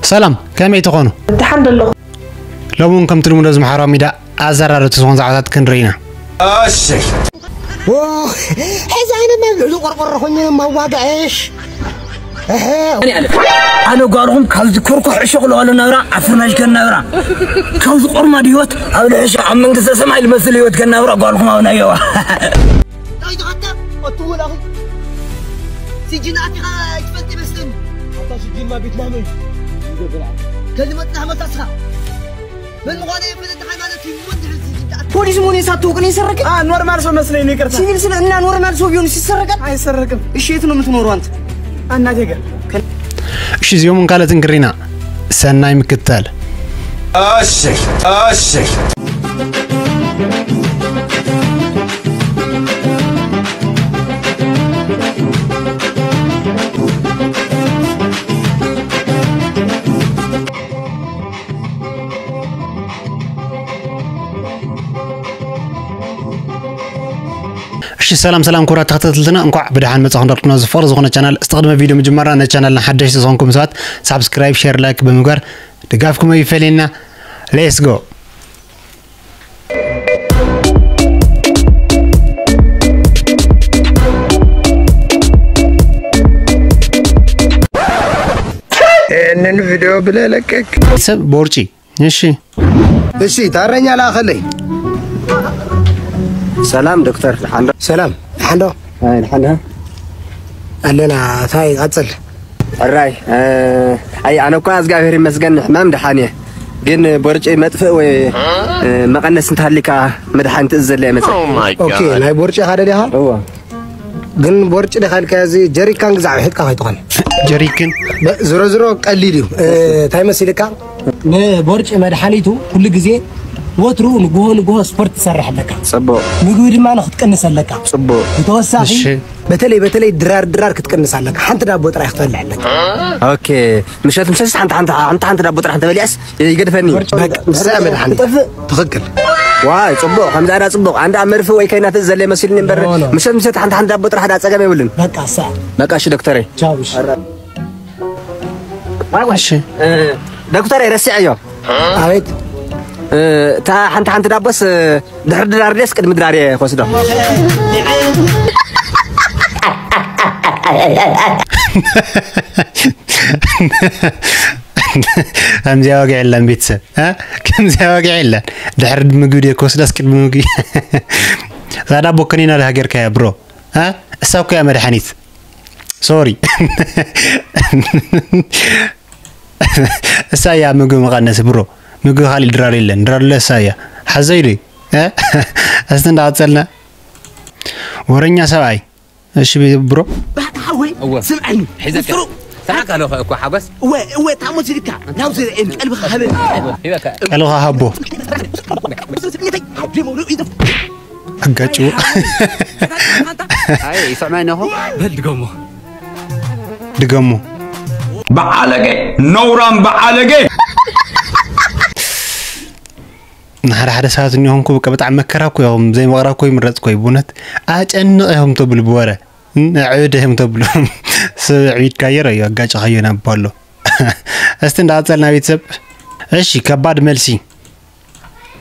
ሰላም፣ ከመይ ትኾኑ? ደሓን ደለኹ። ሎሚ እውን ከምቲ ልሙድ ኣብዚ ማሕበራዊ ሚድያ ኣዘራረብቲ ዝኾኑ ዛዕባታት ክንርኢ ኢና። እሺ። ኦ፣ ሕዚ ኣይነ ናብ ልዕሊ ቆርቆሮ ኾይነ ማዋግዐሽ። እህ። ኣነ ጓልኹም ካብዚ ኮርኮሕ ዕሾቕ ለዋሎ ናብራ፣ ኣብ ፍርናሽ ከን ናብራ፣ ካብዚ ቆርማድ ህይወት ኣብ ልሕሻ ኣብ መንግስተ ሰማይ ልመስል ህይወት ከን ናብራ ጓልኹም ኣብናየዋ። እንታይ ኢኻ ኣታ? ኣቱም ወላኺ። ሲጅን ኣቲኻ ኣይትፈልጥ ይመስለኒ። ኣታ ሲጅንማ ቤትና መን እዩ? ከልመጥና መታስኻ። መን ምዃነ ይፈልጥ፣ ሃይማኖት እዩ። ወንድ ልጅ ሲጅን ተኣት- ፖሊስ መሆኔን ሳታውቅ ነው የሰረቀ? አ፣ ኖርማል ሰው መስለኝ ነው፣ ይቅርታ። ሲቪል ስለ እና ኖርማል ሰው ቢሆን ሲሰረቃል? አይሰረቅም። እሺ፣ የት ነው የምትኖረው አንተ? እናቴ ጋር። እሺ፣ እዚኦም ካልኦትን ክሪና ሰናይ ምክታል። እሺ፣ እሺ። እሺ፣ ሰላም ሰላም ክቡራት ተኸታተልትና፣ እንኳዕ ብደሓን መጻኹም እንዳልኩና፣ ዝፍቕሪ ዝኾነ ቻናል፣ እስቲ ቅድሚ ቪድዮ ምጅማርና ነቻናልና ሓደሽቲ ዝኾንኩም ሰባት ሳብስክራይብ፣ ሼር፣ ላይክ ብምግባር ድጋፍኩም ኣይፈለየና። ሌትስ ጎ። ይህንን ቪዲዮ ብለህ ለቀቅ። ሰብ ቦርጪ። እሺ። እሺ፣ ታረኛ ላኸለይ። ሰላም ዶክተር፣ ደሓን ዶ? ሰላም፣ ደሓን ዶ? ኣይ፣ ደሓን ዶ? ኣለና፣ ታይ ቀጽል? ሕራይ፣ እ፣ ኣይ፣ ኣነ እኳ እግዚኣብሔር ይመስገን ሕማም ደሓን እየ። ግን ቦርጪ መጥፍእ ወይ፣ እ፣ መቐነስ እንተሃሊካ መድሓኒት እዘለ እየ መጸ። ኦኬ፣ ናይ ቦርጪ ካደ ዲኻ? እወ። ግን ቦርጭ ዲኻ ኢልካ እዚ ጀሪካን ግዛዕ ሒጥካ ከይትኾን። ጀሪክን? በ-፣ ዝሮ ዝሮ ቀሊል እዩ። እ፣ እንታይ መሲልካ? ንቦርጭ መድሓኒቱ ኩሉ ግዜ ወትሩ ንጉሆ ንጉሆ ስፖርት ትሰርሕ ኣለካ። ጽቡቕ። ምግቢ ድማ ንክትቅንስ ኣለካ። ጽቡቕ። ብተወሳኺ እሺ። በተለይ በተለይ ድራር ድራር ክትቅንስ ኣለካ። ሓንቲ ዳቦ ጥራይ ክትበልዕ ኣለካ። ኦኬ። ምሸት ምሸት ሓንቲ ሓንቲ ሓንቲ ሓንቲ ዳቦ ጥራሕ እንተበሊዐስ ይገድፈኒ። በቃ፣ ንሳ እያ መድሓኒት። ትጠፍእ። ትኽክል። ዋይ፣ ጽቡቕ፣ ከምዚ ኣዳ ጽቡቕ። ኣንዳ መርፍእ ወይ ከይና ትእዘለ መሲልኒ እምበር፣ ኖ፣ ኖ። ምሸት ምሸት ሓንቲ ሓንቲ ዳቦ ጥራሕ ዳ ጸገም የብሉን። በቃ፣ እሳ። በቃ፣ እሺ ዶክተረይ። ቻው፣ እሺ። እሺ። እ፣ ዶክተረይ፣ ረሲዐዮ። ኣቤት። እ፣ እታ ሓንቲ ሓንቲ ዳቦስ፣ እ፣ ድሕሪ ድራር ድሬስ ቅድሚ ድራር እየ ክወስዶ። ከምዚኣ ወግዒ የላን ቤተሰብ፣ እ? ከምዚኣ ወግዒ የላን። ድሕሪ ምግቢ ድየ ክወስዳስ ቅድሚ ምግቢ? እዛ ዳቦ ከኒና ድሃ ጌርካያ ብሮ፣ እ? እሳ እኮ እያ መድሓኒት። ሶሪ። እሳ እያ ምግቢ መቐነሲ ብሮ። ምግቢ ካሊእ ድራር የለን። ድራር እሳ እያ። ሓዘይ ዶ? እ? እስቲ እንዳቐጸልና። ወረኛ ሰብኣይ። እሺ ብሮ። ባህታ ሓወይ፣ እወ። ስምዐኒ። ሒዘካ። ምስሩ። ሰማዕካ ኣለኹ እኮ ሓጎስ። እወ፣ እወ፣ ታሞ ሲልካ። ናብ ዝርእየኒ ቀልብኻ ሃበኒ። ሂበካ። ቀልብኻ ሃቦ። ኣጋጭዎ። ኣይ፣ ይስዕመኒ እኮ። በል ድገሞ። ድገሞ። በዓለገ፣ ነውራም በዓለገ። ንሓደ ሓደ ሰባት እኒሆም እኮ በቃ ብጣዕሚ መከራ እኮ እዮም። ዘይምቕራብ እኮ ይምረፅ እኮ እዩ ብእውነት። ኣጨንቕ እዮም ተብሉ ብወረ። እም፣ ኣዕብድ እዮም ተብሉ። ሰብ ኣዕቢድካዮ ረዮ፣ ኣጋጭኻዮ ናብ ባሎ። እስቲ እንዳቐፀልና ቤተሰብ። እሺ፣ ከባድ መልሲ።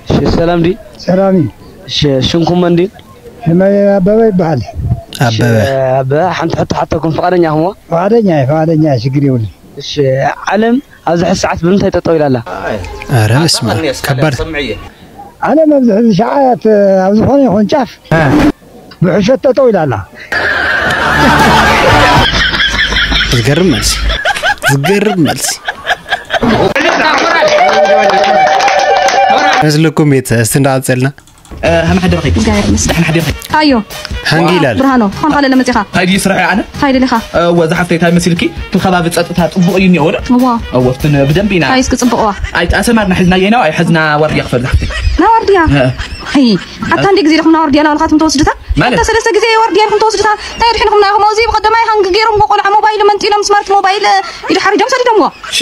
እሺ፣ ሰላም ዲ? ሰላም እዩ። እሺ፣ ሽምኩም መን ዲ? ሽመይ ኣበበ ይበሃል። እሺ፣ ኣበበ። ኣበበ፣ ሓንቲ ሕቶ ሓተኩም ፍቓደኛ ኢኹም? ፍቓደኛ እየ፣ ፍቓደኛ እየ፣ ሽግር የብሉን። እሺ፣ ዓለም ኣብዚ ሕዚ ሰዓት ብምንታይ ጠጠው ኢላ ኣላ? ኣረ በስመ ኣብ። ኣታ ከባድ። ሰምዕየ። ዓለም ኣብዚ ሕዚ ሰዓት ኣብ ዝኾነ ይኹን ጫፍ እ። ብሕሸት ጠጠው ኢላ ኣላ። ዝገርም መልሲ። ዝገርም መልሲ። መስልኩም ቤት እስቲ እንዳቐጸልና። እ፣ ከመይ ሓደርኺ? እግዚኣብሔር ይመስገን። ደሕና ሓደርኺ? ኣዮ። ሃንጊ ይላል። ብርሃኖ፣ ኾን ኻለ ለመጺኻ? እንታይ ድዩ ስራሕ ኣነ? እንታይ ደሊኻ? እ፣ ወዛ ሓፍተይ እንታይ መሲልኪ? እቲ ከባቢ ጸጥታ ጽቡቕ እዩ እኒኦ ዶ? እዋ። እወ፣ ኣብቲ ን-፣ ብደንቢ ኢና። እንታይ እስኪ ጽቡቕዋ? ኣይ፣ ኣሰማርና ሒዝና የናው፣ ኣይ፣ ሒዝና ዋርድያ ክፈል ዝሓፍተይ። ና ዋርድያ? እ። ኣይ፣ ኣታ እንዲ ግዜ ኢኹም ና ዋርድያ ና በልካ ትም ተወስድታ? ማለት? ኣታ ሰለስተ ግዜ ዋርድያ ኢኹም ተወስድታ? እንታይ ድሒንኹም ና ኢኹም? ኣብዚ ብቐደማይ ሃንጊ ገይሮም ቆልዓ ሞባይል መንጢሎም ስማርት ሞባይል፣ እ፣ ኢዱ ሓሪዶም ሰዲዶምዎ። እሺ።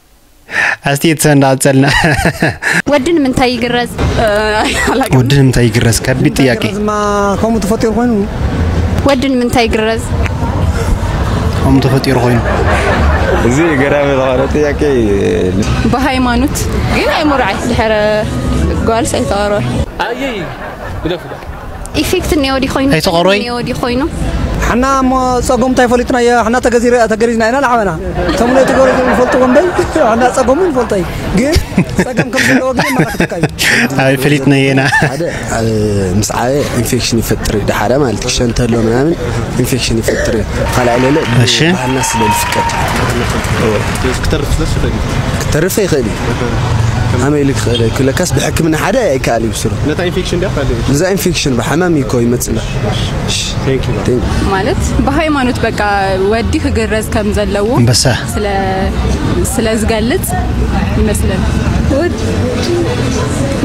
ኣስቲ እተ እንዳቐጸልና። ወዲ ንምንታይ ይግረዝ? ወዲ ንምንታይ ይግረዝ? ከቢድ ጥያቄ። ማ ከምኡ ተፈጢሩ ኮይኑ ወዲ ንምንታይ ይግረዝ? ከምኡ ተፈጢሩ ኮይኑ። እዚ ገራሚ ዝኾነ ጥያቄ እዩ። ብሃይማኖት ግን ኣይምርዓይ ድሕረ ጓልስ ኣይተቐረበ። ኣየይ ግደፉ። ኢፌክት እኒኦ ዲ ኮይኑ ኣይተቐርበይ? እኒኦ ዲ ኮይኑ ሓና እሞ ጸጎም እንታይ ፈሊጥናዮ? ሓና ተገዚረ ተገሪዝና ኢና ንዓበና። እቶም ናይ ትገረዙ ይፈልጥዎ እምበይ ሓና ጸጎሙ ይፈልጦ እዩ። ግን ጸገም ከም ዘለዎ ግን ማራክተካ እዩ። ኣይ ፈሊጥና የና። ሓደ ኣብ ምስ ዓበየ ኢንፌክሽን ይፈጥር እዩ። ደሓረ ማለት ክሸንተሎ ምናምን ኢንፌክሽን ይፈጥር እዩ። ካልኣይ ለለ እሺ። ባህልና ስለ ዝፍቀድ ክትተርፍ ስለዝፈለግ ክተርፍ ይኽእል እዩ። ኣመ ኢሉ ክኽእል እዩ። ለካስ ብሕክምና ሓደ ኣይከኣል እዩ ብስሩ። ነታ ኢንፌክሽን ድያ ካልእ? ብዛ ኢንፌክሽን ብሓማም እዩ እኮ ይመፅና። Thank you። ማለት ብሃይማኖት በቃ ወዲ ክግረዝ ከም ዘለዎ ኣንበሳ። ስለ ስለ ዝገልጽ ይመስለኒ።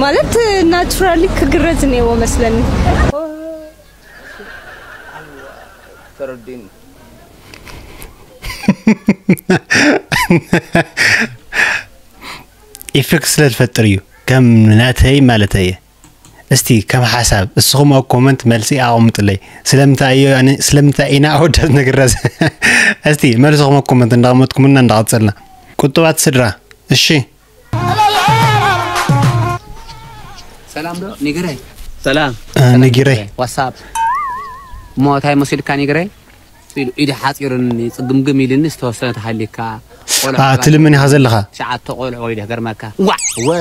ማለት ናቹራሊ ክግረዝ እኔዎ መስለኒ። ተረዲን ኢፌክት ስለ ዝፈጥር እዩ ከም ናተይ ማለት እየ። እስቲ ከም ሓሳብ እስኹም ኣብ ኮመንት መልሲ ኣቐምጥለይ። ስለምንታይ እዩ ኣነ- ስለምንታይ ኢና ኣወዳት ንግረዝ? እስቲ መልስኹም ኣብ ኮመንት እንዳቐመጥኩምና እንዳቐጸልና። ቁጡባት ስድራ። እሺ። ሰላም ዶ ኒግረይ? ሰላም። እ፣ ንጊረይ። ዋትሳፕ እሞ እንታይ መሲልካ ኒግረይ? ኢሉ ኢዲ ሓፂሩኒ ፅግምግም ኢልኒ ዝተወሰነ ተሃሊካ ቆልዑ ኣ፣ ትልምን ኢኻ ዘለኻ። ትሽዓተ ቆልዑ ወይ ደገርመካ ዋ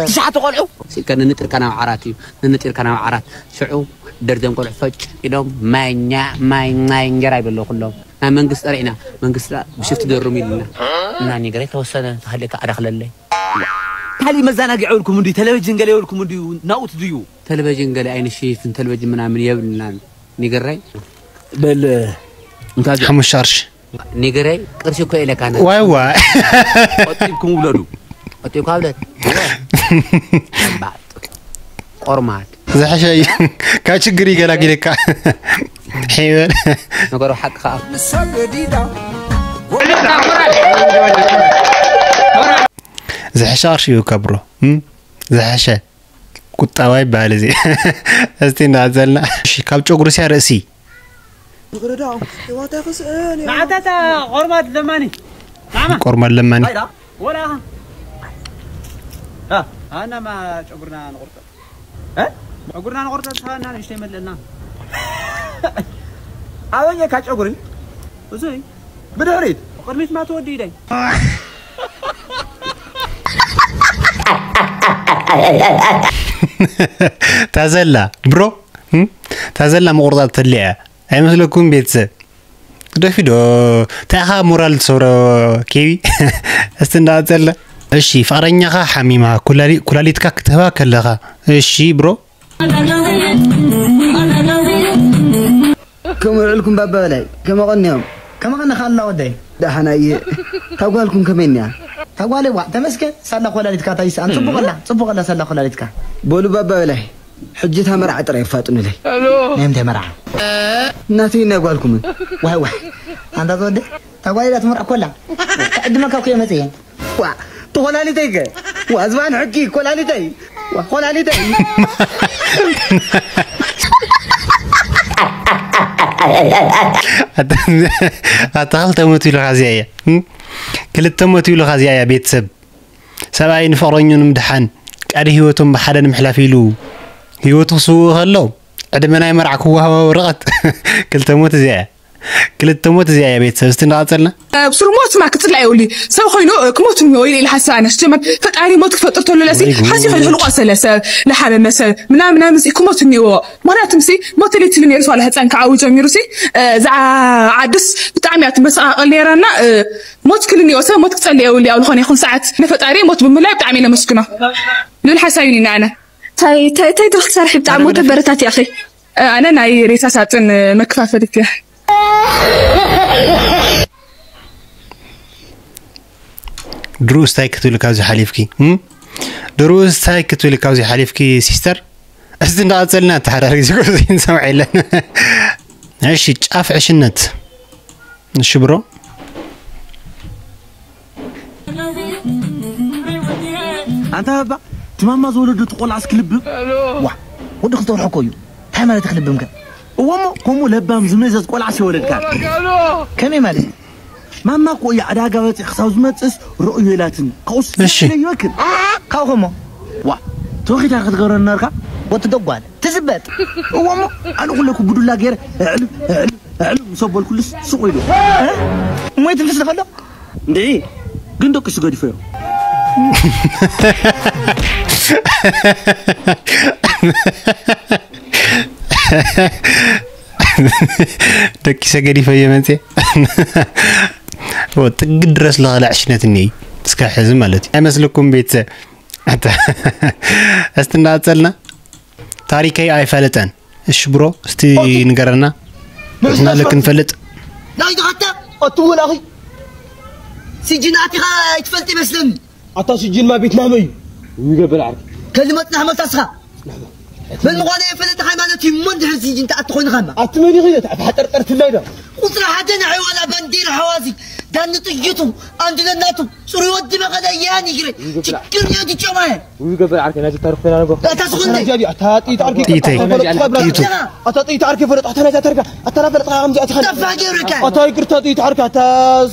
ትሽዓተ ቆልዑ ሲከ ንንጢርካ ናብ ዓራት እዩ ንንጢርካ ናብ ዓራት ሽዑ ደርዘን ቆልዑ ፈጭ ኢሎም ማኛ ማይ ማይ እንጀራ ይበለዉ ኩሎም ናይ መንግስቲ ጠሪዕና መንግስቲ ብሽፍቲ ደሩም ኢልና እና ኒግረይ ተወሰነ ተሃሊካ ኣዳኽለለይ ካሊእ መዘናግዒ የብልኩም እንድዩ ቴሌቪዥን ገለ የብልኩም እንድዩ ናውት ድዩ ቴሌቪዥን ገለ ኣይንሽፍን ቴሌቪዥን ምናምን የብልናን ኒግረይ በል እንታይ ሓሙሽተ ቅርሺ ኒግረይ ቅርሺ እኮ ኢለካ ዋይ ዋይ ቆጢብኩም ውለዱ ቆጢብካ ውለድ ቆርማት ዝሐሸ እዩ ካብ ችግር ይገላግለካ ሒበል ነገሩ ሓቂ ከዓ ዝሐሸ ቅርሺ እዩ ከብሮ ዝሐሸ ቁጣባ ይበሃል እዚ እስቲ እንዳዘልና ካብ ጨጉሪ ሲያ ርእሲ ንዓታታ ቆርማት ለማኒ ቆርማት ለማኒ ወላ ኣናማ ጨጉርና ንቁርጠ ጨጉርና ንቁርጠ ሳና ንእሽተይ መለና ኣበየካ ጨጉሪ እዙይ ብድሕሪት ቅድሚት ማ ተወዲ ኢደይ ታዘላ ብሮ ታዘላ ምቁርጣት ተሊያ ኣይመስለኩም ቤተሰብ ግደፊ ዶ እንታይ ኢኻ ሞራል ትሰብሮ ኬቢ እስቲ እንዳቐፀለ እሺ ፍቕረኛኻ ሓሚማ ኩላሊትካ ክትህባ ከለኻ እሺ ብሮ ከም ውዕልኩም ባባ በላይ ከመቐንዮም ከመቐንኻ ኣላ ወደይ ደሓና እየ ታጓልኩም ከመይ እኒያ ታጓለይ ዋ ተመስገን ሳላ ኮላሊትካ ታይስኣን ፅቡቕ ኣላ ፅቡቕ ኣላ ሳላ ኮላሊትካ በሉ ባባ በላይ ሕጂ እታ መርዓ ጥራይ ኣፋጥኑለይ ናይ ምንታይ መርዓ እናተይ ናይ ጓልኩምን ዋይ ዋይ ኣንታ ተወደ ታጓለይ ዳ ትምርዕ ኮላ ክዕድመካ ኩየ መፅየ ዋ ተኾላሊተይ ከ ዋ ዝባን ሕቂ ኮላሊተይ ዋ ኮላሊተይ ኣታ ክልተ ሞት ኢሉኻ እዚኣ እያ ክልተ ሞት ኢሉኻ እዚኣ እያ ቤተሰብ ሰብኣይ ንፍቕረኛኡ ንምድሓን ቃዲ ህይወቶም ብሓደ ንምሕላፍ ኢሉ ህይወቱ ክስውእ ከሎ፣ ዕድመ ናይ መርዓ ክወሃባ ወረቐት ክልተ ሞት እዚኣ እያ። ክልተ ሞት እዚኣ እያ ቤተሰብ። እስቲ እንዳቐጸልና። ብስሩ ሞት ማ ክጽላእ የብሉ። ሰብ ኮይኑ ክሞት እኒኦ ኢለ ኢለ ሓሳብ ኣነስ ጀመር። ፈጣሪ ሞት ክፈጥር ተሎ ለሲ ወይ ጉድ። ሓሲ ከይሉ ህልቆ ሰለ ሰብ፣ ለሓመመ ሰብ፣ ምናምን ምናምን ሲ ክሞት እኒኦ። ምኽንያቱም ሲ ሞት ተለይትሉ ነይሩ፣ ዋላ ህፃን ክዓዊ ጀሚሩ ሲ፣ እዛ ዓድስ ብጣዕሚ እያ ትመሰቓቐል ነይራና። ሞት ክልኒኦ ሰብ ሞት ክጸልእ የብሉ። ኣብ ዝኾነ ይኹን ሰዓት ንፈጣሪ ሞት ብምላይ ብጣዕሚ እየ ነመስግኖ። ልብል ሓሳብ እዩ ኣነ። ታይ ታይ ታይ ትረኽ ትሰርሒ ብጣዕሚ ሞት በረታት ያኺ። ኣነ ናይ ሬሳ ሳጥን መከፋፈሊት እየ። ድሩስ ታይ ክትብሊ ካብዚ ሓሊፍኪ? እም? ድሩስ ታይ ክትብሊ ካብዚ ሓሊፍኪ ሲስተር? እስቲ እንዳቐጸልና ተሓዳሪ ግዜ ቁርሲ ንሰምዕ የለን። እሺ፣ ጫፍ ዕሽነት። እሺ ብሮ። ኣንታ ባባ፣ ትማማ ዝወለደቱ ቆልዓስ ክልብም? ዋ፣ ወዲ ክልተ ወርሒ እኮ እዩ። እንታይ ማለት ክልብም ከ? እወ እሞ፣ ከምኡ ለባም ዝመዘዝ ቆልዓስ የወለድካ። ከመይ ማለት? ማማ እኮ እያ ዕዳጋ በፂሕ ክሳብ ዝመፅእስ ረእዮ ኢላትኒ። ካብኡስ እሺ። ይወክል። ካብኡ ከሞ? ዋ፣ ተወኺታ ክትገብረኒ ነርካ? ወዲ ደጓል፣ ትዝበጥ። እወ እሞ፣ ኣነ ኩለኩ ብዱላ ገይረ፣ እዕሉ፣ እዕሉ፣ እዕሉ ምስ ኣበልኩሉስ ስቕ ኢሉ። እ? እሞ ይትንፍስ ዶ ከሎ? እንዴ፣ ግን ደቂሱ ገዲፈዮ። ደቂሰ ገዲፈዮ መጽየ። ወ-፣ ጥግ ድረስ ለኸለ ዕሽነት እኒአይ። እስከ ሕዚ ማለት እዩ። ኣይመስለኩም ቤተሰብ? ኣታ፣ እስቲ እናቐጸልና። ታሪከይ ኣይፈለጠን። እሺ ብሮ፣ እስቲ ንገረና። ንሕና ለክ ንፈልጥ። ናይ ድኻታ ኣትውል ኣኺ። ሲጅን ኣቲኻ ኣይትፈልጥ ይመስለኒ። ኣታ ሲጅን ማ ቤት ናህመ እዩ። ይገብር ዓርኪ። ከዚ መጽናሕ መልታስኻ። መን ምዃነ የፈለጥኻ ማለት እዩ። እሞ እንድሕር ሲጅን ተኣቲ ኮይንኻ እማ። ኣቲ መን ኢኺ? እታ ሓጠርጠርትላይ ዶ? ቁጽሪ ሓደ ንዓይ ዋላ ባንዲራ ሓዋዚ። ዳኒ ጥይቱ፣ ኣንድነናቱ፣ ጽሩይ ወዲ መቐለ እያን ይግረ። ይገብር። ችግር የት ይጨማየ። ይገብር ዓርኪ፣ ናዚ ታሪኽ ኮይና ነጎ። ኣታ ስኹን። ናዚ ኣታ ጥይት ዓርኪ። ጥይተይ። ጥይቱ። ኣታ ጥይት ዓርኪ ፈለጥ፣ ኣታ ናዚ ታሪካ። ኣታ ፈለጥ፣ ከምዚ ኣታ። ጠፋ ገብረካ። ኣታ ይቅርታ ጥይት ዓርኪ፣ ኣታ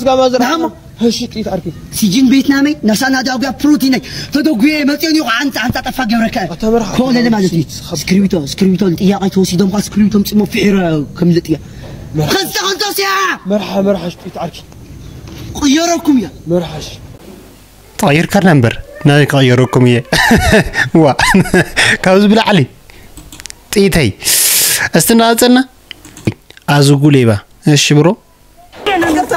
ስጋ ማዘር። ናሞ። እሺ፣ ጥይት ዓርኪ። ሲጅን ቤትናመይ፣ ነሳና ዳጉያ ፕሮቲነይ። ተደጉየ መጽዮን ይኹ፣ ሓንሳ፣ ሓንሳ ጠፋ ገብረካ። ኣታ መርሓ። ኮለለ ማለት እዩ። ስክሪብቶ፣ ስክሪብቶ፣ ጥያቄ ተወሲዶም፣ ስክሪብቶ ምጽሞ ፍሒረ ከምልጥ እያ። መርሓ። ከንስተ ከንቶስ እያ። መርሓ፣ መርሓ፣ ጥይት ዓርኪ። ቅየረኩም እያ። መርሓሽ። ተቐይርካና እምበር፣ ናበይ ክቕየረኩም እየ? ዋ፣ ካብዚ ብላዕሊ። ጥይተይ። እስቲ እናቐጸልና። ኣዝጉ ሌባ። እሺ ብሮ። ይቅርታ፣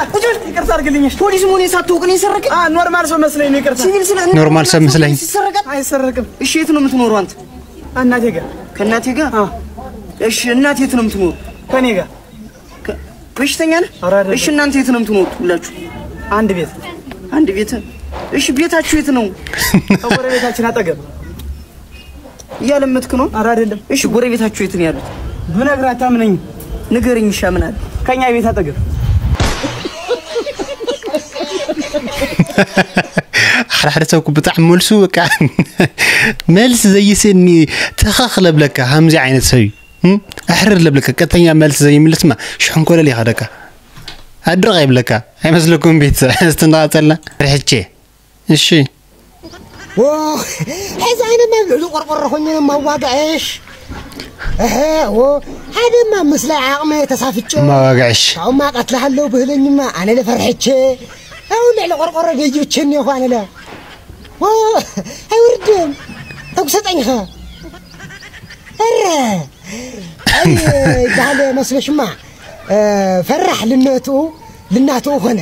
ይቅርታ አድርግልኝ። ፖሊስ መሆኔን ሳታውቅ ነው የሰረቀኝ? አ፣ ኖርማል ሰው መስለኝ ነው፣ ይቅርታ። ሲቪል ስለ-፣ ኖርማል ሰው መስለኝ። ሲሰረቅ? አይሰረቅም። እሺ፣ የት ነው የምትኖረው አንተ? እናቴ ጋር። ከእናቴ ጋር? አ። እሺ፣ እናት የት ነው የምትኖረው? ከኔ ጋር። ከ-፣ በሽተኛ ነህ? ኧረ አይደለም። እሺ፣ እናንተ የት ነው የምትኖሩት ሁላችሁ? አንድ ቤት። አንድ ቤት? እሺ፣ ቤታችሁ የት ነው? ከጎረቤታችን አጠገብ። እያለመጥክ ነው? ኧረ አይደለም። እሺ፣ ጎረቤታችሁ የት ነው ያሉት? ብነግርህ አታምነኝም። ንገረኝ፣ እሺ፣ አምናለሁ። ከኛ ቤት አጠገብ። ሓደ ሓደ ሰብ እኮ ብጣዕሚ መልሱ በቃ መልስ ዘይስእኒ ተኸኽ ለብለካ፣ ከምዚ ዓይነት ሰብ እዩ። እም? ኣሕርር ለብለካ፣ ቀጥተኛ መልሲ ዘይምልስማ ሽሕንኮለል ይኸደካ። ኣድርቕ ይብለካ። ኣይመስለኩም ቤተሰብ? እስቲ እንዳቐጸልና። ርሕቼ። እሺ። ዎ፣ ሕዚ ኣነ ናብ ልዕሊ ቆርቆሮ ኾይነ ማዋጋዕሽ። እህ፣ ዎ፣ ሓደማ ምስላይ ዓቕመ ተሳፍጨ። ማዋጋዕሽ። ካብማ ቀትልሃለሁ ብህለኝማ ኣነ ለፈርሕቼ። ኣው ልዕሊ ቆርቆሮ ገይብቸኒ ይኹ ኣነ ለ። ዎ፣ ኣይውርድን። ተጉሰጠኝ ኸ። እረ። ኣይ፣ ይበሃል መስለሽማ፣ እ፣ ፈራሕ ልነቱ፣ ልናቱ ኾነ።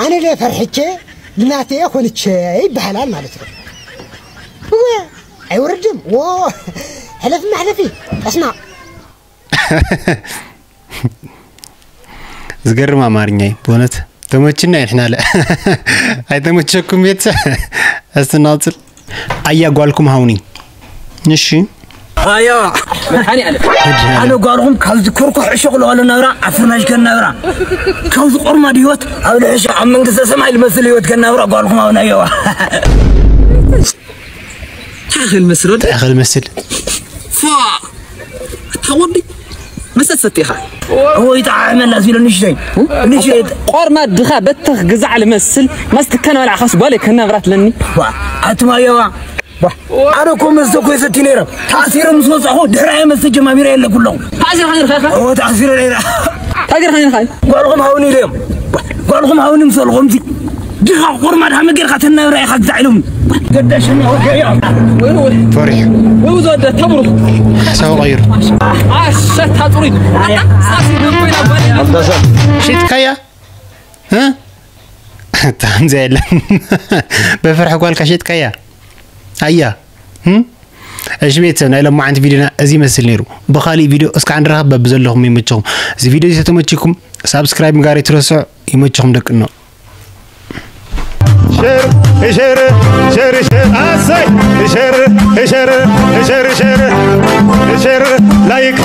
ኣነ ለ ፈርሕቼ፣ ልናቴ ኾንቼ ይበሃላል ማለት ነው። እወ፣ ኣይወርድም። ዎ፣ ሕለፍ ማሕለፊ፣ ጠስማ። ዝገርም ኣማርኛ እዩ፣ ብእውነት። ተመችና እዩ፣ ንሕና ለ። ኣይተመቸኩም ቤተሰብ? እስቲ እናቕጽል። ኣያ ጓልኩም ሃውኒ። እሺ። ኣያ፣ መድሓኒ ኣለ። መድሓኒ ኣለ። ኣነ ጓልኹም ካብ ዝከርኩ ሕሾ ክልዋሉ ናብራ፣ ዓፍርናሽ ከን ናብራ። ካብ ዝቆርማድ ህይወት ኣብ ልሕሾ ኣብ መንግስተ ሰማይ ልመስል ህይወት ከን ናብራ ጓልኹም ሃውኒ ኣየዋ። ታኸል መስል ወደ ታኸል መስል። ፋ፣ ኣታ ወዲ። መስተ ትሰቲ ኢኻ? ወይ ጣዕመላ ዝብሎ ንሽተይ። ንሽተይ። ቆርማ ድኻ በተኽ ግዛዕ ልመስል፣ ማስትካ ናበላዕኻስ ጓለይ ከናብራ ትለኒ። ዋ፣ ኣቲ ማየዋ። ዋ፣ ኣነ እኮ መስተ እኮ ይሰቲ ነይረ። ተኣሲረ ምስ ወጻኹ ድሕሪ ኣየ መስተ ጀማሚረ የለ ኩሎም። ተኣሲርካ ነይርካ ኢኻ? ኦ፣ ተኣሲረ ነይረ። እንታይ ጌርካ ነይርካ? ጓልኹም ሃውኒ ኢለ እዮም። ጓልኹም ሃውኒ ምስ በልኹም፣ እዚ ድኻ ቆርማ ድኻ መገርካ ተናብራ ኢኻ ግዛዕ ኢሎም። ገዳሽና ወገያ። ወይ፣ ወይ። ፈሪሑ። ወይ፣ ዝወደ ተብሩኽ። ሓሳቡ ቀይሩ። ኣሸታ ጥሩይ። ኣታ፣ ሳሲ ኮይና ጓል። ሽጥካያ? እ? ታምዛ የለን። በፍርሒ ጓልካ ሽጥካያ? ኣያ። እም? እሺ ቤተሰብ፣ ናይ ሎማዓንቲ ቪዲዮና እዚ ይመስል ነይሩ። ብኻሊእ ቪዲዮ እስካዕ ንራኸብ፣ በብዘለኹም ይመችኹም። እዚ ቪዲዮ እዚ ተተመችኩም ሳብስክራይብ ምግባር ኣይትረስዑ። ይመችኹም ደቂ ኖ። ሸር ሸር ሸር ሸር ኣሰይ ሸር ሸር ሸር ሸር ሸር ላይክ